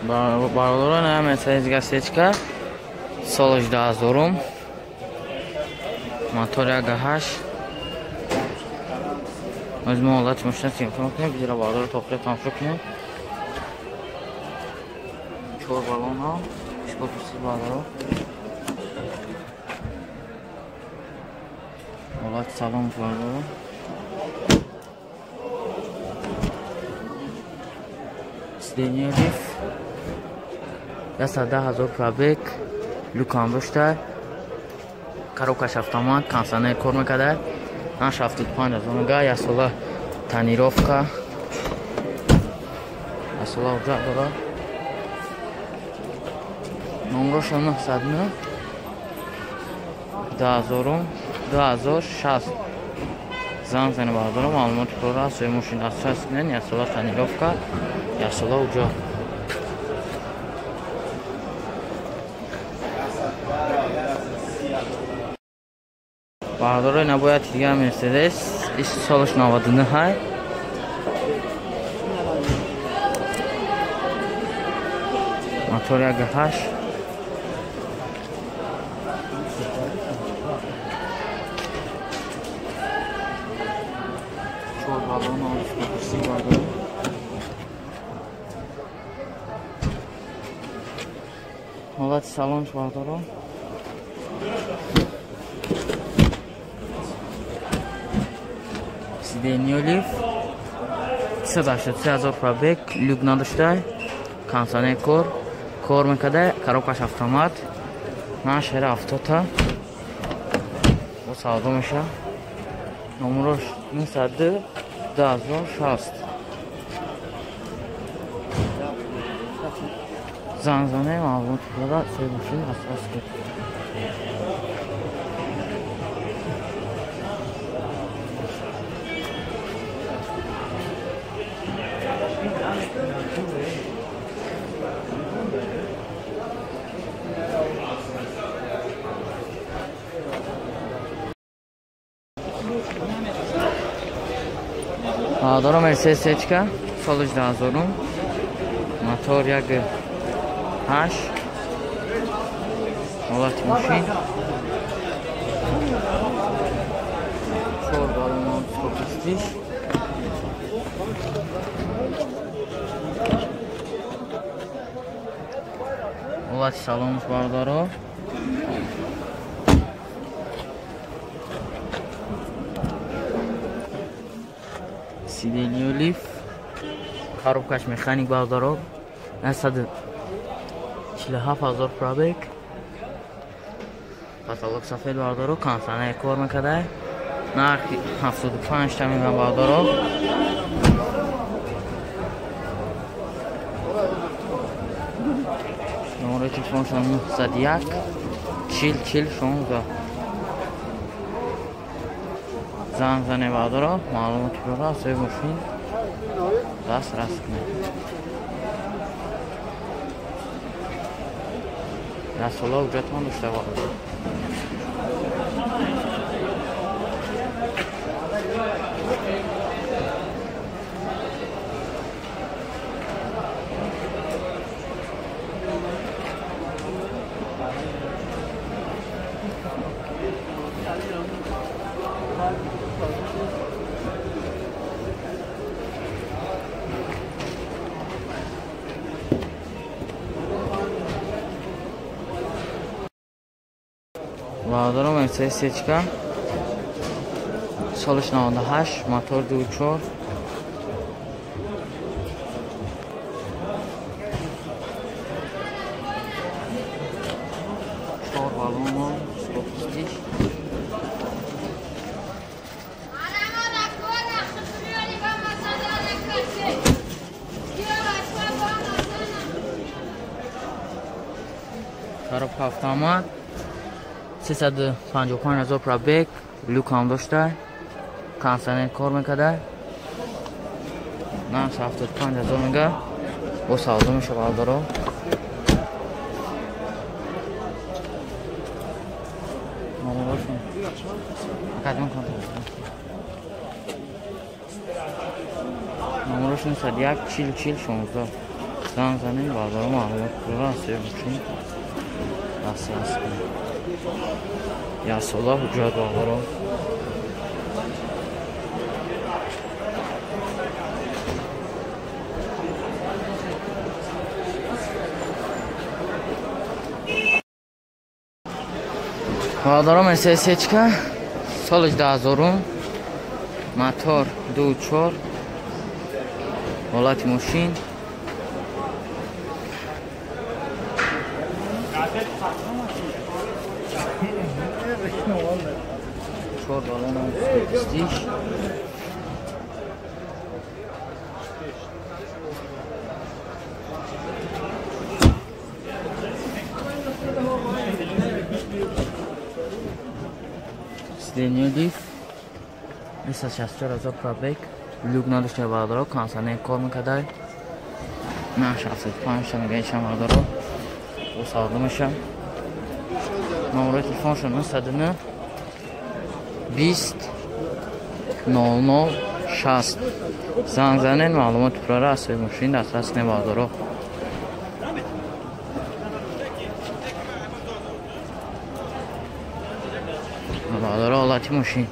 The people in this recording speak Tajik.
Бародарон, Мерседес гасечка солаш 2000, мотор 1.8. Аз мо ҳолати мошина телефон кунем, бизира бародаро тоқия тамошо кунем. 4 баллон ҳа, шпорти бародаро. Ҳолати салон бародаро. Сиденье лифт 110,000 пробег, люкам дошта, коробкаш автомат, кондиционер кор мекарда, 75,000 мега, як сола тонировка, як сола ҳуҷҷат дорад. Номрош 909 2000 2060. Занг зани бародаро, маълумоти пурра аз сӯи мошин дастрас кунед. Як сола тонировка, як сола ҳуҷҷат. Бародаро, набояд дигар Мерседес, ис солаш 99 ҳай. Мотор 1.8. Чор баллон курси бародаро. Ҳолати салонш бародаро. Сиденье лифт 383,000 пробег, люк надошта, кондиционер кор мекарда, коробкаш автомат, нашера автота, бо савдо меша. Номрош 902 2060. Занг занем, маълумоти пурра сӯи мошин дастрас кунед. Бародаро, Мерседес сечка соли 2000, мотор 1.8, ҳолати мошин 4 баллон скоростиш. Ҳолати салонш бародаро. Сиденье лифт, коробкаш механик бародаро, 147,000 пробег, потолок сафед бародаро, кондиционер кор мекарда, нархи 75 та мегӯям бародаро. Номерои телефоншон 901 40 40 16. Занг зане бародаро, маълумоти пурра аз сӯи мошин дастрас кунед. Як сола ҳуҷҷатон дошта бародаро. Бародаро, Мерседес сечка солаш 98, мотор 2.4, чор баллон скоростиш. Коробка автомат, 355,000 пробег, люк ҳам дошта, кондиционер кор мекарда, нарх 75,000 мега, бо савдо меша бародаро. Номерош 901 40 40 16. Занг занем, бародаро, маълумот пурра аз сӯи мошин дастрас кунем. Як сола ҳуҷҷат, бародаро. Бародаро, Мерседесечка соли 2000, мотор 2.4, ҳолати мошин чор баллон стиш. Сиденье лиф 264 000 пробег, люк надошта, бародаро, кондиционер кор мекардай. На 65 та мегаишам, бародаро, бо савдо мешам. Номерои телефоншон 909 20 00 60. Занг занед, маълумоти пурра аз сӯи мошин дастрас кунед, бародаро. Бародаро, ҳолати мошин.